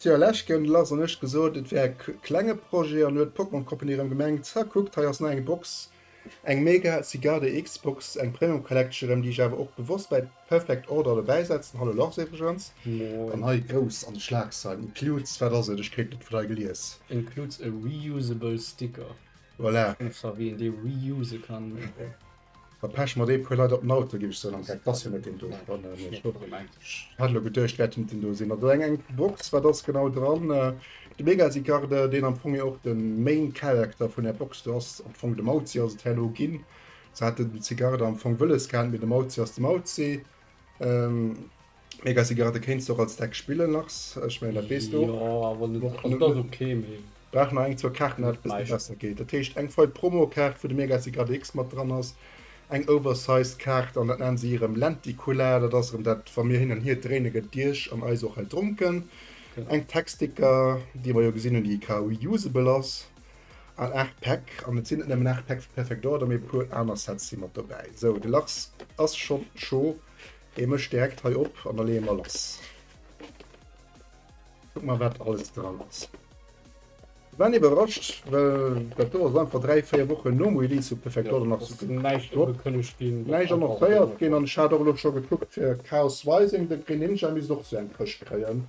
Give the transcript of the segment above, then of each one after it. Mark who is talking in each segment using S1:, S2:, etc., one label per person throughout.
S1: Tjo, lech ginn, de Lars an ech gesot, et wär e klenge Projet an huet d'Pokémon Company erëm gemengt, ha kuckt, hei ass nach eng Box, eng Mega Zygarde X Box, eng Premium Collection erëm, déi ech awer och bewosst bäi Perfect Order dobäi setzen, hallo Lars iwwregens, an hei grouss an de Schlagzeilen, includes, wat ass et, ech kritt net vun hei gelies.
S2: Includes a reusable sticker.
S1: Voilà.
S2: Ech weess zwar wéi een dee reuse kann, mee.
S1: Da peche mer déi puer Leit op den Auto, géif ech soen. Am Geck, ass jo net deen do. Ech hat elo geduecht, wäert net deen do sinn. Also eng eng Box, wat ass genau dran? De Mega-Zygarde, deen am Fong jo och de Main Character vun där Box do ass, am Fong de Mauzi ass et herno ginn. Se haten den Zygarde am Fong wëlles gehat, mee de Mauzi ass de Mauzi. Mega Zigarette kéints de och als Deck spillen, Lars. Ech mengen dat weess de och.
S2: Jo, awer net, also dat ass ok, mee.
S1: Brauch nach eng zwou Kaarten dat et bëssen besser geet. Dat heescht eng voll Promokaart wou de Mega Zigarette X mat dran ass, eng oversized Kaart an dat nennen se erëm Lenticular, dat ass erëm dat wa mir hin an hier dréine gëtt Iech an eis och hei dronken. Eng Textsticker déi mer jo gesinn hunn déi ka reusable ass an 8 Päck an et sinn net nëmmen 8 Päck vu Perfect Order mee e puer aner Sets si mat dobäi. Sou de Lars ass schonn scho. Dee mécht direkt hei op an da leeë mer lass. Kuck mer wat alles dran ass. Ech waren iwwerrascht, well dat do ass einfach 3, 4 Wochen nom Release vu Perfect Order nach
S2: sou näischt ugekënnegt ginn.
S1: Näischt annoncéiert ginn an ech hat och elo scho gekuckt fir Chaos Rising, de Greninja misst och sou eng Këscht kréien.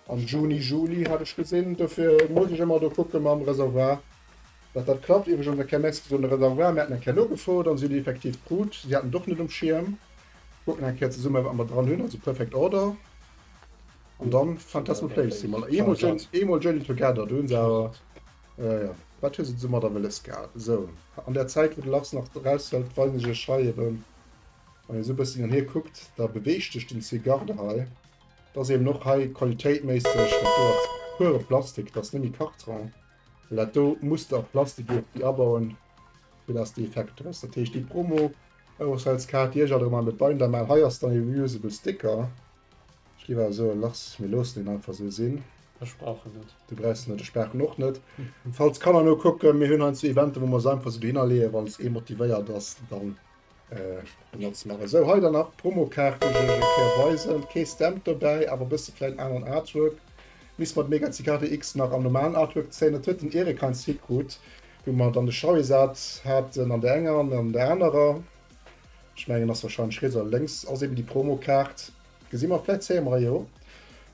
S1: Am Juni, Juli hat ech gesinn. Dofir muss ech ëmmer do kucke mam Reservoir, datt dat klappt. Iwwregens eng Kéier Merci gesot un de Reservoir. Mir haten eng Kéier nogefrot an si hunn et effektiv krut. Si haten et och net um Schierm. Kucken eng Kéier zesumme wat mer dran hunn. Also Perfect Order an dann Phantasmal Flames si mol eemol Journey, eemol Journey Together. Do hunn se awer, jo, wat hu se domadder wëlles gehat? Esou, an der Zäit wou de Lars nach eraushëlt, weisen ech iech hei eben, wann ee sou e bëssen hin an hier kuckt, da beweegt sech den Zygarde hei. Dat ass eben och hei qualitéitméisseg, dat do ass pure Plastik, dat ass net méi Karton. Well dat do muss de a Plastik iergendwéi abauen, fir dass de Effekt hues. Dat heescht déi Promo Oversize-Kaart, déi ech alt erëm an de Binder maachen, hei ass dann e reusable Sticker. Ech géif awer soen, Lars, mir loossen deen einfach esou sinn.
S2: Ech brauch en net.
S1: Du brauchs en net, ech brauch en och net. Falls Kanner nokucken, mir hunn heiansdo Eventer, wou mer se einfach esou dohinner leeën, wann es ee motivéiert ass, dann Benotzt mer esou. Hei dann nach d'Promokaart, déi ech iech eng Kéier weisen. Kee Stamp dobäi, awer e bësse vläit en aneren Artwork. Misst mer de Mega Zygarde X nach am normalen Artwork zéien. Dat huet den Eric heiansdo hikrut, wou mer dann de Charizard haten an der enger an an der anerer. Ech mengen ass wahrscheinlech riets oder lénks ass eben déi Promokaart. Gesi mer, vläit zéie mer e jo.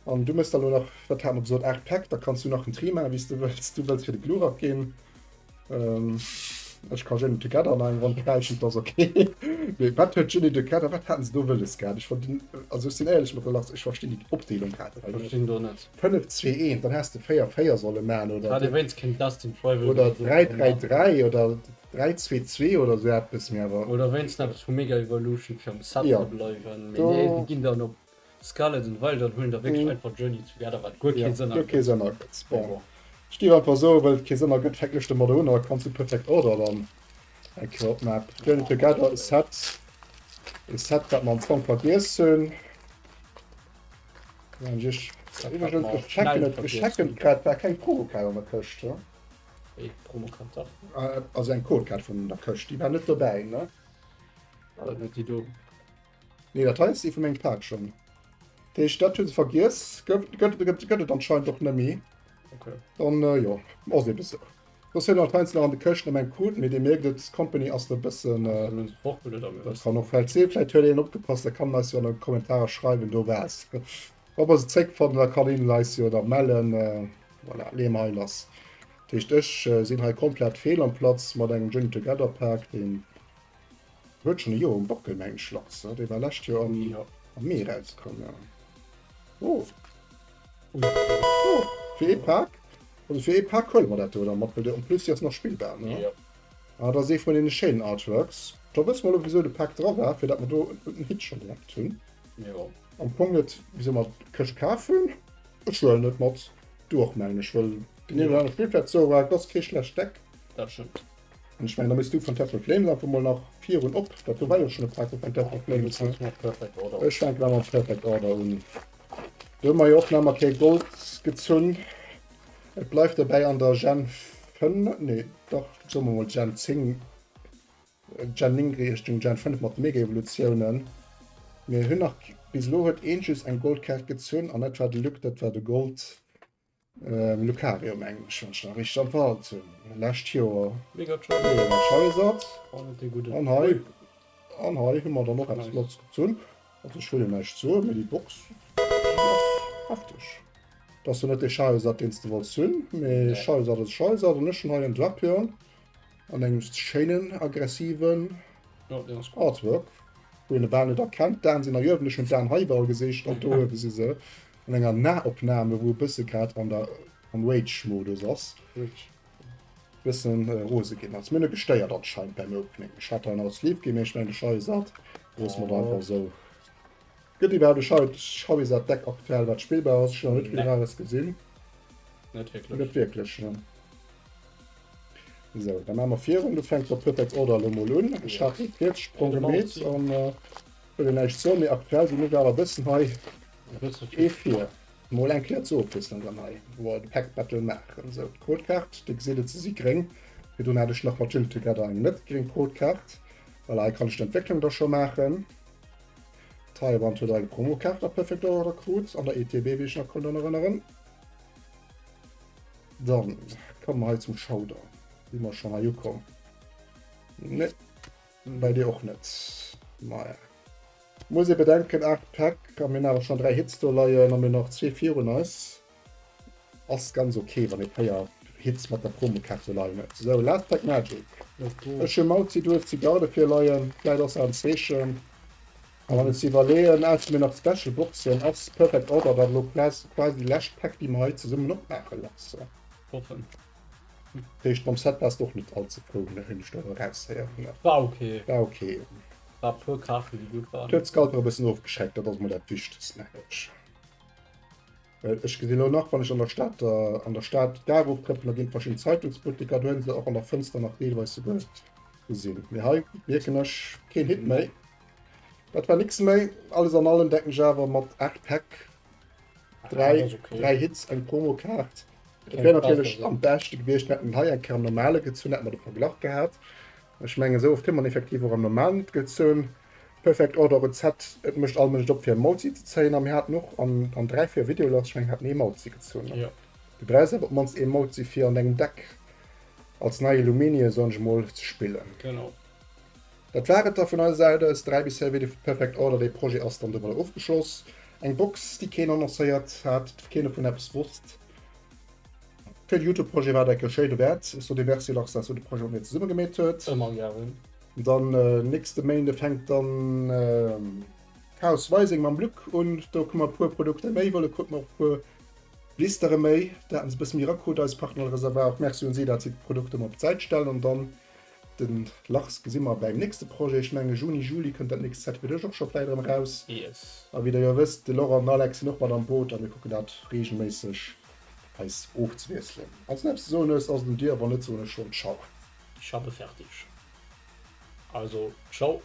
S1: An du mëss da lo nach, wat hat mer gesot, 8 Päck, da kanns du nach en Tri maachen, wéi s de wëlls. Du wëlls fir de Glurak ginn. Ähm, ech ka Journey Together an eng Ronn kräischen, dat ass okay. Mee wat huet Journey Together, wat haten se do wëlles gehat? Ech verdinn, also ech sinn éierlech mat der Lars, ech verstinn déi Opdeelung grad
S2: Ech verstinn do net.
S1: 5, 2, 1, dann häss de 4, 4 solle maachen oder.
S2: Hat ee wéinst kéint Dustin
S1: Tribal oder 3, 3, 3 oder 3, 2, 2 oder sou eppes, mee awer.
S2: Oder wéinst eppes vu Mega Evolution fir am Set ze bleiwen, mee nee, déi ginn dann op Scarlet and Violet an huelen da wierklech einfach Journey Together, wat guer kee Sënn
S1: ergëtt. Guer kee Sënn ergëtt. Bon, ech géif einfach soen, well et kee Sënn ergëtt, fänken ech domadder un, a da kanns du Perfect Order dann eng Kéier opmaachen. Journey Together, e Set, e Set, wat mer am Fong vergiess hunn. Ech iwwregens, ech checken et, ech checken et grad, war keng Promokaart an der Këscht, he?
S2: Wéi Promokaart dach?
S1: Also eng Codekaart vun der Këscht, déi war net dobäi, ne?
S2: War dat net déi do?
S1: Nee, dat hei ass ee vu mengem Pak schonn. Dat heescht, dat hu se vergiess. Gëtt, gëtt, gëtt, gëtt et anscheinend och net méi.
S2: Okay.
S1: Dann, äh, jo, ass ebe sou. Soss huet alt heiansdo nach an de Këschten ëm eng krut, mee Dir mierkt et, d'Company ass do e bëssen, äh,
S2: Dann hunn se fortgeluet a mir
S1: dat kann och vläicht sinn. Vläicht huet een opgepasst, da kann en eis jo an de Kommentarer schreiwen, do war es. Wa mer se zréckfannen, da kann een eis jo da mellen. Äh, voilà, leeë mer hei lass. Dat heescht, ech sinn hei komplett fehl am Platz mat engem Journey Together Pak, deen Huet schon e Joer um Bockel mengen ech Lars, ne? Dee war lescht Joer am,
S2: Ja.
S1: am Mee rauskomm, ja. Oh. Oh, fir ee Pak, also fir ee Pak huele mer dat do da mat, well de en plus déi ass nach spillbar, ne?
S2: Ja.
S1: Ah, dat ass ee vun deene schéinen Artworks. Da wësse mer elo wisou de Pak dra war, fir dat mer do e gudden Hit schon direkt hunn.
S2: Ja.
S1: Am Fong net wisou mer d'Këscht kaf hunn. Ech huelen et mat, du och mengen ech, well den een oder anere spillt vläicht Zoroark, dat ass kee schlecht Deck.
S2: Dat stëmmt.
S1: An ech mengen, da méchs du Phantasmal Flames einfach mol nach virun op. Dat do war jo schon e Pak vu Phantasmal Flames. Ne?
S2: Perfect Order.
S1: Ech fänken awer mat Perfect Order un. Do hu mer jo och nach emmer kee Gold gezunn. Et bleift dobäi an der Gen 5, nee, dach, soe mer mol Gen 10, Gen 9 Richtung Gen 5 mat de Mega-Evolutiounen. Mir hunn nach, bis elo huet een just eng Goldkaart gezunn an dat war de Luc, dat war de Gold. Lucario mengen ech, wann ech nach richteg am Verhalt hunn. Lescht Joer. Mega Charizard. An hei, an hei hu mer dann och eppes Flottes gezunn. Also ech wëll jo näischt soen, mee déi Box, déi ass hefteg. Dat ass jo net dee Charizard, deen s de wollts hunn, mee Charizard ass e Charizard. An ech hunn hei en Drapion an engem schéinen, aggressiven Artwork, wou een e bal net erkennt. D'Aen sinn nach uewen, ech hunn d'Aen hei iwwerall gesicht an do uewe si se. An enger Nahopname wou e bësse grad an der am Rage Modus ass. Bëssen rose ginn ass. Mir hunn e gestéiert anscheinend beim Opening. Ech hat en als Sleeve ginn, mee ech mengen de Charizard loosse mer da einfach esou. Gëtt iwwerhaapt e Charizard Deck aktuell wat spillbar ass? Ech hunn nach net vill Rares gesinn.
S2: Net wierklech.
S1: Net wierklech, ne. Esou, da maache mer virun. Du fänks mat Perfect Order elo mol un. Ech hat e Rietssprong gemeet an wëll jo näischt soen, mee aktuell sinn ech awer e bëssen hei Ee fir mol eng Kéier ze ofwiesselen dann hei, wou mer de Pack Battle maachen. Sou, d'Codekaart, Dir gesitt et, se si gréng. Virdrun hat ech nach mat Gym Together eng net gréng Codekaart. Voilà, hei kann ech d'Entwécklung da scho maachen. Taiwan huet eng Promokaart a Perfect Order krut an der ETB, wéi ech nach konnt drun erënneren. Dann komme mer hei zum Showdown. Si mer schonn hei ukomm? Nee, bei dir och net. Maja. Muss ee bedenken, 8 Päck a mir hunn awer schonn 3 Hits do leien a mir hunn nach zwee virun eis. Ass ganz ok, wann ee 4 Hits mat der Promokaart do leien huet. Sou, Last Pack Magic. Ech hu Mauzi, du hues Zygarde virleien. Vläit ass dat en Zeechen. A wann ech ze iwwerleeën, ausser mir nach Special Boxen, ass Perfect Order dat elo quasi déi lescht Päck, déi mer hei zesummen opmaache lassen.
S2: Hoffen.
S1: Dat heescht, mam Set waars de och net all ze frou, hunn ech do eraushéieren.
S2: War ok.
S1: War ok.
S2: War puer Kaarten déi gutt waren.
S1: Huet d'Scalper e bëssen ofgeschreckt, dat ass mol dat Wichtegst, mengen ech. Well ech gesinn elo nach, wann ech an der Stad, an der Stad d'Gare oftrëppelen, da ginn et verschidden Zeitungsbutteker, do hunn se och an der Fënster nach deelweis souguer gesinn. Mee hei mierken ech, keen Hit méi. Dat war nix méi. Alles an allem denken ech awer mat 8 Päck, 3, 3 Hits, eng Promokaart. Et wär natierlech am beschte gewiescht, mir hätten hei eng Kéier am Normale gezunn, hätte mer de Verglach gehat. Ech mengen, esou oft hu mer en effektiv och am Normalen net gezunn. Perfect Order Rezett, et mécht all Mënsch op fir e Mauzi ze zéien a mir haten och an, an 3, 4 Videologs, ech mengen, haten ee Mauzi gezunn.
S2: Jo.
S1: Du brauchs awer op d'mannst ee Mauzi fir an dengem Deck als nei Lumenie, soen ech emol, ze spillen.
S2: Genau.
S1: Dat war et da vun eiser Säit aus. 3 bis 4 Video vu Perfect Order, dee Projet ass dann domadder ofgeschloss. Eng Box, déi keen annoncéiert hat, keen dovun eppes wosst. Fir de Youtube-Projet war dat eng schéi dowäert. Ech soe dir Merci Lars, dass du de Projet mat mir zesumme gemeet huet.
S2: Ëmmer gären.
S1: Dann nächste Méinde fänkt dann Chaos Rising mam Luc un. Do komme e puer Produkter méi, wëlle krute mer och e puer Blistere méi. Dat haten se e bësse méi erakrut, eis Partner Reservoir. Och Merci un si, dat si d'Produkter emol op d'Säit stellen an dann Den Lars gesi mer bäim nächste Projet. Ech menge Juni, Juli kënnt dat nächst Set fir dech och scho vläit erëm eraus.
S2: Yes.
S1: A wéi der jo wësst, de Laurent an den Alex sinn och mat am Boot a mir kucken dat reegelméisseg eis ofzewiesselen. Wann s de eppes ze soen hues, ass et un dir, wann net, soen ech schonn Ciao.
S2: Ich habe fertig. Also, ciao.